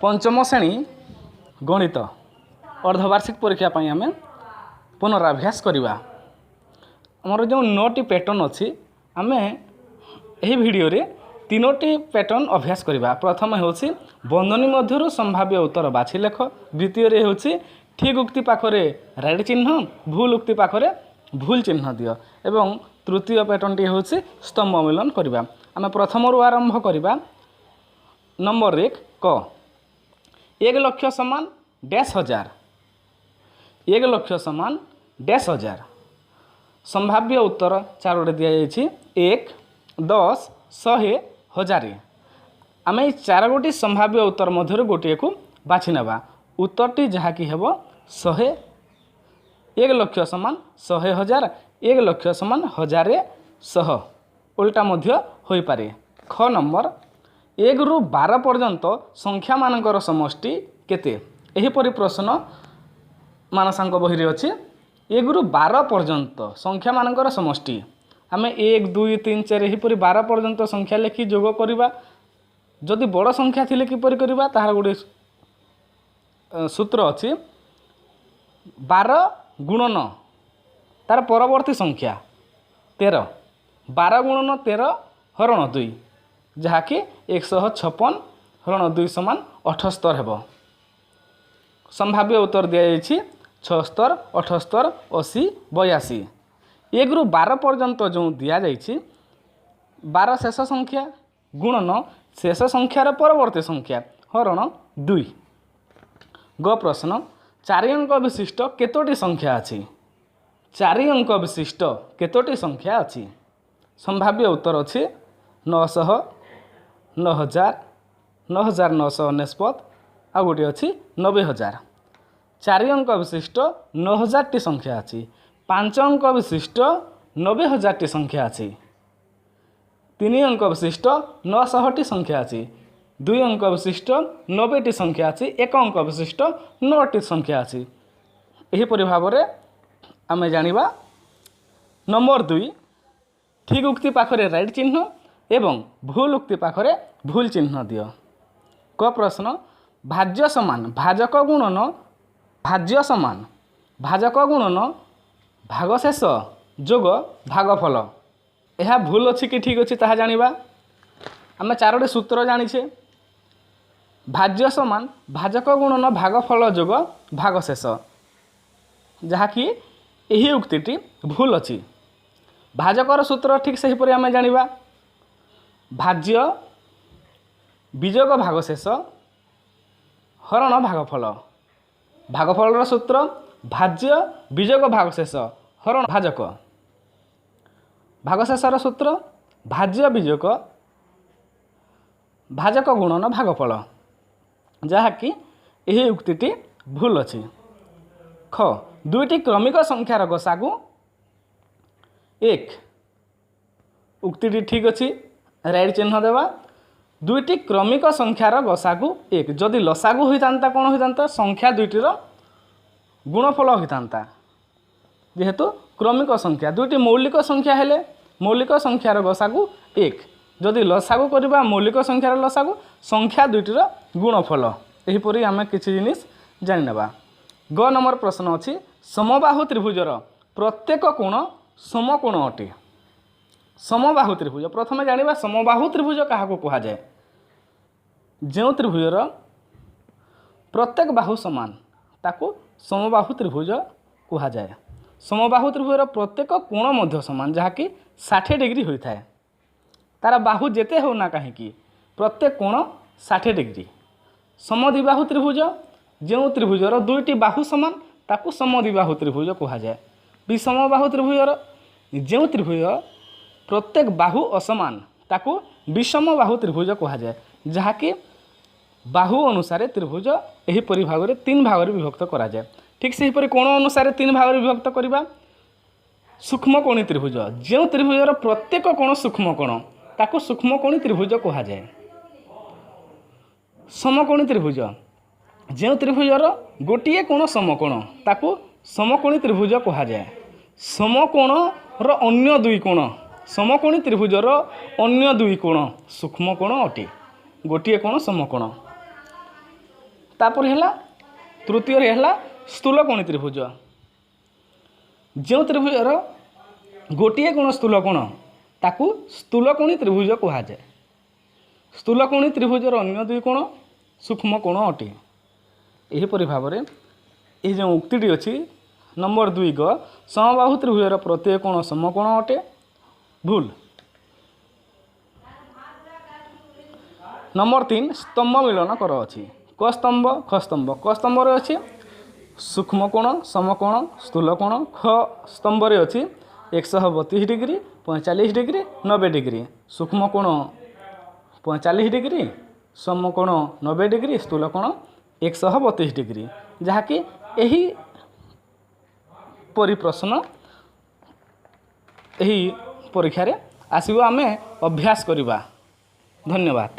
ପଞ୍ଚମ ଶ୍ରେଣୀ ଗଣିତ ଅର୍ଦ୍ଧବାର୍ଷିକ ପରୀକ୍ଷା ପାଇଁ ଆମେ ପୁନରାଭ୍ୟାସ କରିବା। ଆମର ଯେଉଁ ନଅଟି ପ୍ୟାଟର୍ନ ଅଛି, ଆମେ ଏହି ଭିଡ଼ିଓରେ ତିନୋଟି ପ୍ୟାଟର୍ନ ଅଭ୍ୟାସ କରିବା। ପ୍ରଥମ ହେଉଛି ବନ୍ଧନୀ ମଧ୍ୟରୁ ସମ୍ଭାବ୍ୟ ଉତ୍ତର ବାଛି ଲେଖ। ଦ୍ୱିତୀୟରେ ହେଉଛି ଠିକ୍ ଉକ୍ତି ପାଖରେ ରାଇଟ୍ ଚିହ୍ନ, ଭୁଲ ଉକ୍ତି ପାଖରେ ଭୁଲ ଚିହ୍ନ ଦିଅ ଏବଂ ତୃତୀୟ ପ୍ୟାଟର୍ନଟି ହେଉଛି ସ୍ତମ୍ଭ ମିଳନ କରିବା। ଆମେ ପ୍ରଥମରୁ ଆରମ୍ଭ କରିବା। ନମ୍ବର 1, କ, 1 ଲକ୍ଷ ସମାନ ଡ୍ୟାସ୍ ହଜାର। 1 ଲକ୍ଷ ସମାନ ଡ୍ୟାସ୍ ହଜାର। ସମ୍ଭାବ୍ୟ ଉତ୍ତର ଚାରୋଟି ଦିଆଯାଇଛି: 1, 10, 100, 1000। ଆମେ ଏଇ ଚାରୋଟି ସମ୍ଭାବ୍ୟ ଉତ୍ତର ମଧ୍ୟରୁ ଗୋଟିଏକୁ ବାଛି ନେବା। ଉତ୍ତରଟି ଯାହାକି ହେବ 100। 1 ଲକ୍ଷ ସମାନ 100 ହଜାର, 1 ଲକ୍ଷ ସମାନ 1000 ଶହ, ଓଲଟା ମଧ୍ୟ ହୋଇପାରେ। ଖ ନମ୍ବର, 1ରୁ 12 ପର୍ଯ୍ୟନ୍ତ ସଂଖ୍ୟାମାନଙ୍କର ସମଷ୍ଟି କେତେ? ଏହିପରି ପ୍ରଶ୍ନ ମାନସାଙ୍କ ବହିରେ ଅଛି। 1ରୁ 12 ପର୍ଯ୍ୟନ୍ତ ସଂଖ୍ୟାମାନଙ୍କର ସମଷ୍ଟି। ଆମେ 1, 2, 3, 4 ଏହିପରି 12 ପର୍ଯ୍ୟନ୍ତ ସଂଖ୍ୟା ଲେଖି ଯୋଗ କରିବା। ଯଦି ବଡ଼ ସଂଖ୍ୟା ଥିଲେ କିପରି କରିବା? ତାହାର ଗୋଟିଏ ସୂତ୍ର ଅଛି: 12 ଗୁଣନ ତାର ପରବର୍ତ୍ତୀ ସଂଖ୍ୟା 13। 12 ଗୁଣନ 13 ହରଣ 2, ଯାହାକି 156 ହରଣ 2 ସମାନ 78 ହେବ। ସମ୍ଭାବ୍ୟ ଉତ୍ତର ଦିଆଯାଇଛି 76, 78, 80, 82। 1ରୁ 12 ପର୍ଯ୍ୟନ୍ତ ଯେଉଁ ଦିଆଯାଇଛି, 12 ଶେଷ ସଂଖ୍ୟା ଗୁଣନ ଶେଷ ସଂଖ୍ୟାର ପରବର୍ତ୍ତୀ ସଂଖ୍ୟା ହରଣ 2। ଗ ପ୍ରଶ୍ନ, ଚାରି ଅଙ୍କ ବିଶିଷ୍ଟ କେତୋଟି ସଂଖ୍ୟା ଅଛି? ଚାରି ଅଙ୍କ ବିଶିଷ୍ଟ କେତୋଟି ସଂଖ୍ୟା ଅଛି? ସମ୍ଭାବ୍ୟ ଉତ୍ତର ଅଛି 900, 9000, 9999, ଆଉ ଗୋଟିଏ ଅଛି 90,000। ଚାରି ଅଙ୍କ ବିଶିଷ୍ଟ 9000ଟି ସଂଖ୍ୟା ଅଛି। ପାଞ୍ଚ ଅଙ୍କ ବିଶିଷ୍ଟ 90,000ଟି ସଂଖ୍ୟା ଅଛି। ତିନି ଅଙ୍କ ବିଶିଷ୍ଟ 900ଟି ସଂଖ୍ୟା ଅଛି। ଦୁଇ ଅଙ୍କ ବିଶିଷ୍ଟ 90ଟି ସଂଖ୍ୟା ଅଛି। ଏକ ଅଙ୍କ ବିଶିଷ୍ଟ ନଅଟି ସଂଖ୍ୟା ଅଛି। ଏହିପରି ଭାବରେ ଆମେ ଜାଣିବା। ନମ୍ବର 2, ଠିକ୍ ଉକ୍ତି ପାଖରେ ରାଇଟ୍ ଚିହ୍ନ ଏବଂ ଭୁଲ ଉକ୍ତି ପାଖରେ ଭୁଲ ଚିହ୍ନ ଦିଅ। କ ପ୍ରଶ୍ନ, ଭାଜ୍ୟ ସମାନ ଭାଜକ ଗୁଣନ ଭାଗଶେଷ ଯୋଗ ଭାଗଫଳ। ଏହା ଭୁଲ ଅଛି କି ଠିକ୍ ଅଛି, ତାହା ଜାଣିବା। ଆମେ ଚାରୋଟି ସୂତ୍ର ଜାଣିଛେ। ଭାଜ୍ୟ ସମାନ ଭାଜକ ଗୁଣନ ଭାଗଫଳ ଯୋଗ ଭାଗଶେଷ, ଯାହାକି ଏହି ଉକ୍ତିଟି ଭୁଲ ଅଛି। ଭାଜକର ସୂତ୍ର ଠିକ୍ ସେହିପରି ଆମେ ଜାଣିବା: ଭାଜ୍ୟ ବିଯୋଗ ଭାଗଶେଷ ହରଣ ଭାଗଫଳ। ଭାଗଫଳର ସୂତ୍ର ଭାଜ୍ୟ ବିଯୋଗ ଭାଗଶେଷ ହରଣ ଭାଜକ। ଭାଗଶେଷର ସୂତ୍ର ଭାଜ୍ୟ ବିଯୋଗ ଭାଜକ ଗୁଣନ ଭାଗଫଳ, ଯାହାକି ଏହି ଉକ୍ତିଟି ଭୁଲ ଅଛି। ଖ, ଦୁଇଟି କ୍ରମିକ ସଂଖ୍ୟାର ଗସାଗୁ 1। ଉକ୍ତିଟି ଠିକ୍ ଅଛି, ରାଇଟ୍ ଚିହ୍ନ ଦେବା। ଦୁଇଟି କ୍ରମିକ ସଂଖ୍ୟାର ଗସାଗୁ 1। ଯଦି ଲସାଗୁ ହୋଇଥାନ୍ତା, କ'ଣ ହୋଇଥାନ୍ତା? ସଂଖ୍ୟା ଦୁଇଟିର ଗୁଣଫଳ ହୋଇଥାନ୍ତା। ଯେହେତୁ କ୍ରମିକ ସଂଖ୍ୟା, ଦୁଇଟି ମୌଳିକ ସଂଖ୍ୟା ହେଲେ ମୌଳିକ ସଂଖ୍ୟାର ଗସାଗୁ 1। ଯଦି ଲସାଗୁ କରିବା, ମୌଳିକ ସଂଖ୍ୟାର ଲସାଗୁ ସଂଖ୍ୟା ଦୁଇଟିର ଗୁଣଫଳ। ଏହିପରି ଆମେ କିଛି ଜିନିଷ ଜାଣିନେବା। ଗ ନମ୍ବର ପ୍ରଶ୍ନ ଅଛି, ସମବାହୁ ତ୍ରିଭୁଜର ପ୍ରତ୍ୟେକ କୋଣ ସମକୋଣ ଅଟେ। ସମବାହୁ ତ୍ରିଭୁଜ, ପ୍ରଥମେ ଜାଣିବା ସମବାହୁ ତ୍ରିଭୁଜ କାହାକୁ କୁହାଯାଏ। ଯେଉଁ ତ୍ରିଭୁଜର ପ୍ରତ୍ୟେକ ବାହୁ ସମାନ, ତାକୁ ସମବାହୁ ତ୍ରିଭୁଜ କୁହାଯାଏ। ସମବାହୁ ତ୍ରିଭୁଜର ପ୍ରତ୍ୟେକ କୋଣ ମଧ୍ୟ ସମାନ, ଯାହାକି 60 ଡିଗ୍ରୀ ହୋଇଥାଏ। ତାର ବାହୁ ଯେତେ ହେଉନା କାହିଁକି, ପ୍ରତ୍ୟେକ କୋଣ 60 ଡିଗ୍ରୀ। ସମଦ୍ୱିବାହୁ ତ୍ରିଭୁଜ, ଯେଉଁ ତ୍ରିଭୁଜର ଦୁଇଟି ବାହୁ ସମାନ, ତାକୁ ସମଦ୍ୱିବାହୁ ତ୍ରିଭୁଜ କୁହାଯାଏ। ବିଷମବାହୁ ତ୍ରିଭୁଜର, ଯେଉଁ ତ୍ରିଭୁଜ ପ୍ରତ୍ୟେକ ବାହୁ ଅସମାନ, ତାକୁ ବିଷମବାହୁ ତ୍ରିଭୁଜ କୁହାଯାଏ। ଯାହାକି ବାହୁ ଅନୁସାରେ ତ୍ରିଭୁଜ ଏହିପରି ଭାବରେ ତିନି ଭାଗରେ ବିଭକ୍ତ କରାଯାଏ। ଠିକ୍ ସେହିପରି କୋଣ ଅନୁସାରେ ତିନି ଭାଗରେ ବିଭକ୍ତ କରିବା। ସୂକ୍ଷ୍ମକୋଣୀ ତ୍ରିଭୁଜ, ଯେଉଁ ତ୍ରିଭୁଜର ପ୍ରତ୍ୟେକ କୋଣ ସୂକ୍ଷ୍ମ କୋଣ, ତାକୁ ସୂକ୍ଷ୍ମକୋଣୀ ତ୍ରିଭୁଜ କୁହାଯାଏ। ସମକୋଣୀ ତ୍ରିଭୁଜ, ଯେଉଁ ତ୍ରିଭୁଜର ଗୋଟିଏ କୋଣ ସମକୋଣ, ତାକୁ ସମକୋଣୀ ତ୍ରିଭୁଜ କୁହାଯାଏ। ସମକୋଣର ଅନ୍ୟ ଦୁଇ କୋଣ, ସମକୋଣୀ ତ୍ରିଭୁଜର ଅନ୍ୟ ଦୁଇ କୋଣ ସୂକ୍ଷ୍ମ କୋଣ ଅଟେ। ଗୋଟିଏ କୋଣ ସମକୋଣ। ତାପରେ ହେଲା ତୃତୀୟରେ ହେଲା ସ୍ଥୂଳକୋଣୀ ତ୍ରିଭୁଜ। ଯେଉଁ ତ୍ରିଭୁଜର ଗୋଟିଏ କୋଣ ସ୍ଥୂଳକୋଣ, ତାକୁ ସ୍ଥୂଳକୋଣୀ ତ୍ରିଭୁଜ କୁହାଯାଏ। ସ୍ଥୂଳକୋଣୀ ତ୍ରିଭୁଜର ଅନ୍ୟ ଦୁଇ କୋଣ ସୂକ୍ଷ୍ମ କୋଣ ଅଟେ। ଏହିପରି ଭାବରେ ଏହି ଯେଉଁ ଉକ୍ତିଟି ଅଛି, ନମ୍ବର 2 ଗ, ସମବାହୁ ତ୍ରିଭୁଜର ପ୍ରତ୍ୟେକ କୋଣ ସମକୋଣ ଅଟେ, ଭୁଲ। ନମ୍ବର 3, ସ୍ତମ୍ଭ ମିଳନ କର ଅଛି। କ ସ୍ତମ୍ଭ, ଖ ସ୍ତମ୍ଭ। କ ସ୍ତମ୍ଭରେ ଅଛି ସୂକ୍ଷ୍ମ କୋଣ, ସମକୋଣ, ସ୍ଥୂଳ କୋଣ। ଖ ସ୍ତମ୍ଭରେ ଅଛି 132 ଡିଗ୍ରୀ, 45 ଡିଗ୍ରୀ, 90 ଡିଗ୍ରୀ। ସୂକ୍ଷ୍ମ କୋଣ 45 ଡିଗ୍ରୀ, ସମକୋଣ 90 ଡିଗ୍ରୀ, ସ୍ଥୂଳ କୋଣ 132 ଡିଗ୍ରୀ। ଯାହାକି ଏହି ପରି ପ୍ରଶ୍ନ ଏହି ପରୀକ୍ଷାରେ ଆସିବ, ଆମେ ଅଭ୍ୟାସ କରିବା। ଧନ୍ୟବାଦ।